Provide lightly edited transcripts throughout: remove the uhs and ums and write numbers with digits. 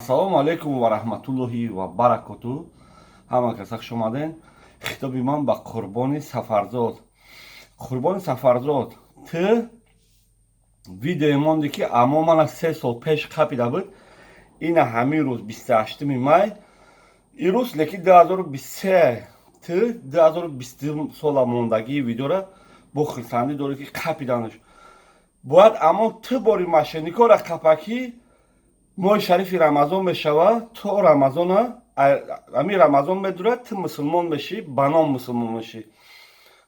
Ассалому алайкум ва раҳматуллоҳи ва баракоту. Ҳама каса хуш омаден. Хитоби ман ба Қурбони Сафарзод. Қурбони Сафарзод, ту видеое монди, ки аммо мана 3 сол пеш қапида буд. Ина ҳамин рӯз, 28-уми май ирӯз, лекин 2023, ту 2020 сола мондагии видеора бо хурсандӣ дорӣ, ки қапиданаш бояд. Аммо ту бори мошенникора қапакӣ. Моҳи шарифи Рамазон мешава, то Рамазона ами Рамазон медурад, ту мусулмон мешӣ, ба ном мусулмон мешӣ,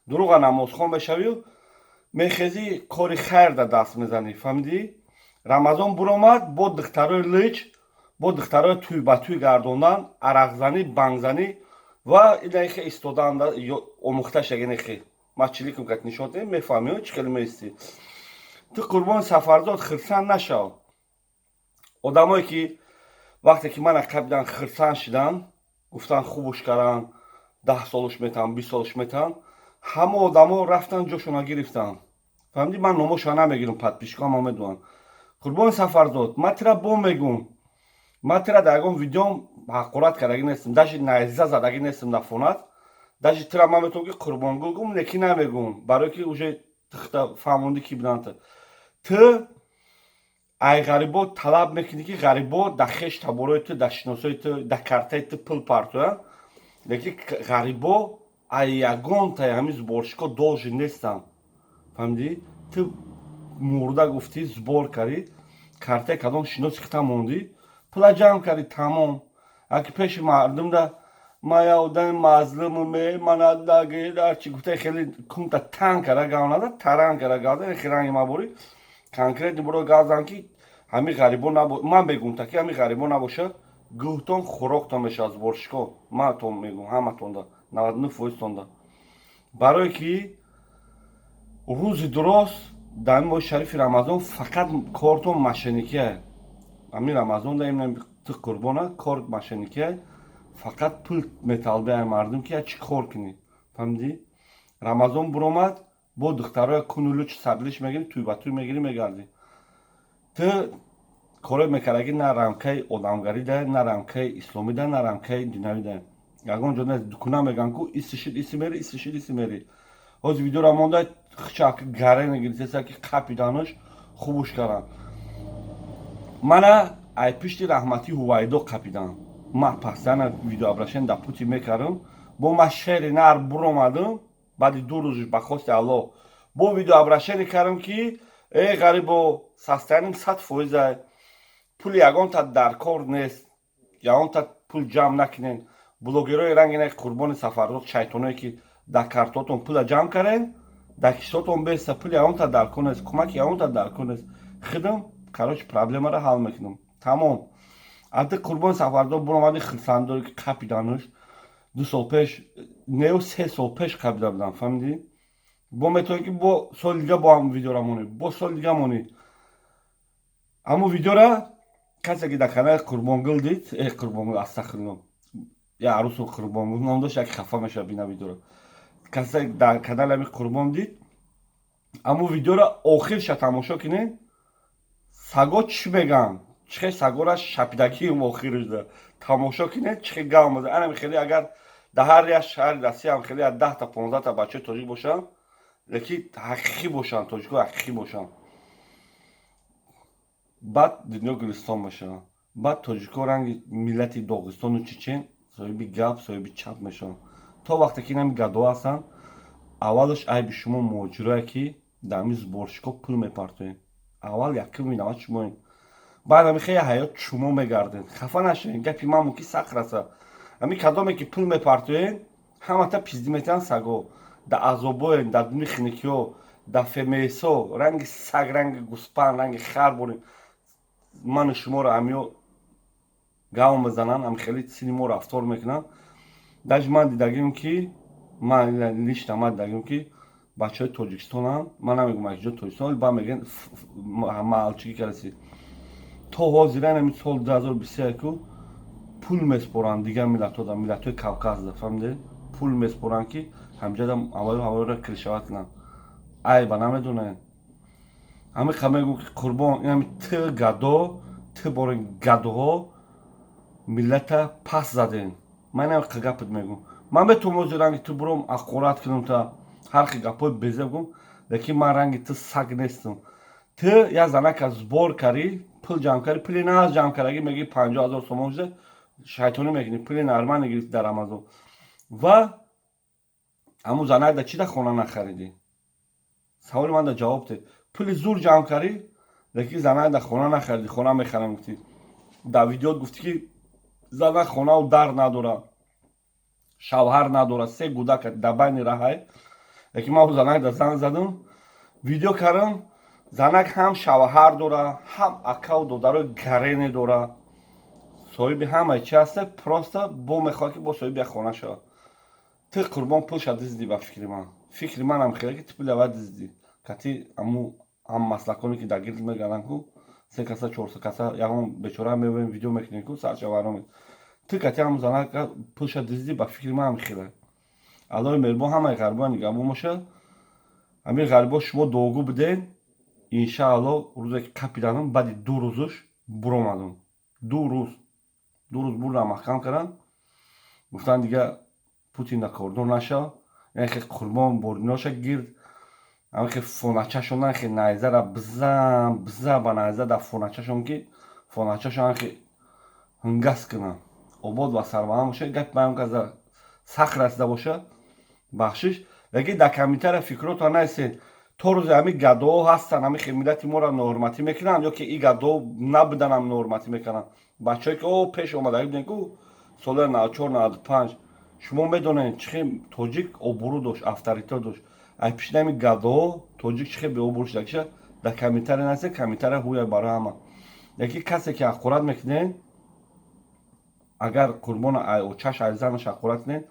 дурӯға намозхон мешавию мехезӣ, кори хайр да даст мезанӣ. Фаҳмидӣ? Рамазон буромад, бо духтарои лич, бо духтарои тӯй ба тӯй гардондан, арақзанӣ, бангзанӣ ва инахе истодан омӯхта шагинехе. Ма чиликум кат нишон дем, мефаҳмӣ, чӣ хеле меистӣ. Ту, Қурбони Сафарзод, хирсанд нашав. Одамое ки вақте ки мана қабидан, хирсанд шидан, гуфтан хубуш каран, 10 солуш метаҳам, 20 солуш метаҳам, ҳама одамо рафтан, ҷошона гирифтан. Фаҳмидӣ? Ман номошона намегирам, подписчикҳо ҳама медонанд. Қурбони Сафарзод, ман тира бо мегум, ман тира дар ягон видеом ҳақорат кардагӣ нестам, даже найза задагӣ нестам дар фонат. Даже тира ман метавонам, ки Қурбонгул гум, лекин намегум, барое ки уже тихта фаҳмондӣ, ки буданд. Ту ай ғарибо талаб мекунӣ, ки ғарибо дар хеш таборои ту, дар шиносои ту, дар картаи ту пул партоянд, лекин ғарибо ай ягонтаи ҳамин сборщико должен нестанд. Фаҳмидӣ? Ту мурда гуфтӣ, сбор кардӣ, картаи кадом шиноси хита мондӣ, пула ҷамъ кардӣ, тамом. Аки пеши мардумда ма я одами мазлумуме, манадагидарчи гуфта, хеле кунта танг кара гав нада, таранг кара гав зад. Хиранги маборӣ конкретно буро гав зан, ки ҳамин ғарибо набо. Ман мегум та, ки ҳамин ғарибо набоша, гӯҳтон хӯроктон мешавад. Сборщико, ман мегум, ҳаматонда, 99 фоизтонда, барое ки рӯзи дурост дар моҳи шарифи Рамазон фақат кортон мошенникия. Ҳамин Рамазон да ту, Қурбона, кор мошенникия, фақат пул металбеа мардум, ки чӣ кор кунӣ. Фаҳмидӣ? Рамазон буромад, бо духтароя кунулуч садлиш мегирӣ, тӯй ба тӯй мегирӣ, мегардӣ. Ту коре мекардагӣ на рамкаи одамгарӣ да, на рамкаи исломӣ да, на рамкаи дунявӣ да. Ягон ҷо дукуна мегӯянд ку иси шид, иси мери, иси шид, иси мери. Ҳозир видеора монда, хчак гаре гирифтеса, ки қапиданаш хубуш карданд. Мана ай пишти раҳматӣ Ҳувайдо қапидан. Ман постоянно видеообращение да Путин мекардам. Бо ма шери нар буромадам. Баъди 2 рӯзш, ба хости Аллоҳ, бо видеообращение кардам, ки э ғарибо, состоянием 100 фоиза, пули ягонта дар кор нест, ягонта пул ҷамъ накунен. Блогерои ранги на Қурбони Сафарзод, шайтоное, ки дар картотон пула ҷамъ карден, дар кисотон беста, пули ягонта дар кор нест, кӯмаки ягонта дар кор нест. Хидам, короче, проблемаро ҳал мекунам, тамом. Анти Қурбони Сафарзод буромади, хирсандоре, ки қапидануш 2 сол пеш неу, 3 сол пеш қапида будам. Фаҳмидӣ? Бо метавонӣ, ки бо соли дига бо ҳам видеора монӣ, бо соли дига монӣ. Ҳамун видеора касе, ки дар канали Қурбонгул дид, э Қурбонгул, астағфирулло, я арӯсу Қурбонгул ном дошт, яке хафа мешавад, бина видеора. Касе дар канали ҳами Қурбон дид, ҳамун видеора охирша тамошо кунед, саго чӣ мегӯянд, чӣ хел сагора шапидагиам охиршда тамошо кунед, чӣ хел гав мезанад. Анами хеле агар дар ҳар як шаҳри Россия ҳам хеле 10-та, 15-та бачаи тоҷик бошанд, лекин ҳақиқӣ бошанд, тоҷикҳо ҳақиқӣ бошанд, баъд дунё гулистон мешавад. Баъд тоҷикҳо ранги миллати Доғистону Чечен соҳиби гап, соҳиби чап мешаванд. То вақте ки инами гадо ҳастанд, аввалаш айби шумо, муҳоҷирое, ки дар ҳамин сборщико пул мепартоед. Аввал якум виноват шумоед, баъд ами хеле ҳаёт шумо мегардед. Хафа нашавед, гапи ман мумкин сахт раса. Ҳамин кадоме ки пул мепартоед, ҳамата пизди метиҳанд саго, дар азобоен, дар дуни хиникиҳо, дар ФМСо, ранги саг, ранги гӯспанд, ранги хар борем. Ману шуморо ҳамиё гав мезананд, ҳами хеле сини мо рафтор мекунанд. Даже ман дидагим, ки ман лично ман дидагим, ки бачаҳои Тоҷикистонам, ман намегӯм акҷо Тоҷикистон, ба мегӯян маҳалчигӣ кардаси. То ҳозира, ҳамин соли 2021-ку, пул меспоранд дигар миллатҳода, миллатҳои Кавказда, фаҳмиде, пул меспоранд, ки ҳамҷода ҳавою ҳаворо крышевать кунанд. Айба намедонед. Ҳамин қа мегӯм, ки Қурбон, инами т гадо, т бори гадоҳо. Миллата пас заден. Ман ҳамин гапат мегӯм. Ман метавонам ози ранги ту буром, ақорат кунам, та ҳар хел гапҳои безеб гум, лекин ман ранги ту саг нестам. Ту як занака сбор карӣ, пул ҷамъ карӣ, пули нағз ҷамъ кардагӣ, мегӣ 50 000 сомон шуда, шайтонӣ мекунӣ, пули нормально гирифти дар Амазон. Ва ҳамун занак да чӣ да хона нахаридӣ? Саволи ман да ҷавоб де. Пули зур ҷамъ карӣ, лекин занак да хона нахаридӣ. Хона мехарам гуфтӣ, дар видеот гуфтӣ, ки занак хонаву дар надора, шавҳар надора, се гудака дар байни раҳай. Лекин ман занак да занг задам, видео кардам. Занак ҳам шавҳар дора, ҳам акаву додарои гарене дора, соҳиби ҳамаи чи ҳаста. Просто бо мехоҳад, ки бо соҳиби як хона шавад. Ту, Қурбон, пулша диздӣ. Ба фикри ман, фикри манам хеле, ки ту пули аввал диздӣ кати аму ҳам маслаконе, ки дар гирд мегарданд ку, се каса, чорса каса, ягон бечора мевоем, видео мекунем ку, саршаварон. Ту кати ҳаму занак пулша диздӣ. Ба фикри манам хеле. Аллоҳи меҳрубон ҳамаи ғарибоя нигаҳбон бошад. Ҳамин ғарибо шумо дуогӯ биден. Иншаалло, рӯзе ки қапиданам, баъди 2 рӯзаш буромадам. 2 рӯз, 2 рӯз бурдам, маҳкам кардам. Гуфтанд, дига Путин кордор нашав. Яхе Қурбон бориноша гирд, ҳамихе фоначашон, хе найзара бизан, биза ба найза дар фоначашон, ки фоначашон ҳамихе ҳангас кунам. Обод ва сарбаланд бошад. Гапи маям каза сахт расида боша, бахшиш. Лекин дар комментария фикротро нависед. То рӯзе ҳамин гадоҳо ҳастанд, ҳамин хе миллати моро ноҳурматӣ мекунанд, ё ки и гадоҳо набуданам ноҳурматӣ мекунанд. Бачаҳое, ки о пеш омада будем ку, соли 94, 95, шумо медонед, чӣ хел тоҷик обрӯ дошт, авторитет дошт. Ай пишти ҳамин гадоҳо тоҷик чӣ хел беобрӯ шуда. Дар комментария нависед. Комментария ҳуя барои ҳама. Лекин касе ки ҳақорат мекунед, агар Қурбона очаш, ай занаш ҳақорат кунед,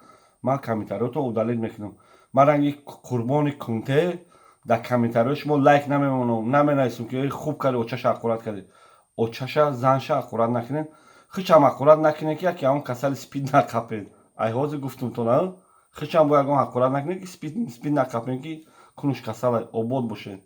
ман комментариётро удалить мекунам. Ман ранги Қурбони кунте дар комментариҳои шумо лайк намемонам, наменависам, ки хуб карди, очаша ҳақорат кардӣ. Очаша, занша ҳақорат накунед, хичам ҳақорат накунед, ки яке ҳамон касали спид нақапед. Ай ҳозир гуфтумтон, хичам бо ягон ҳақорат накунед, ки спид нақапед, ки кунуш касала. Обод бошед.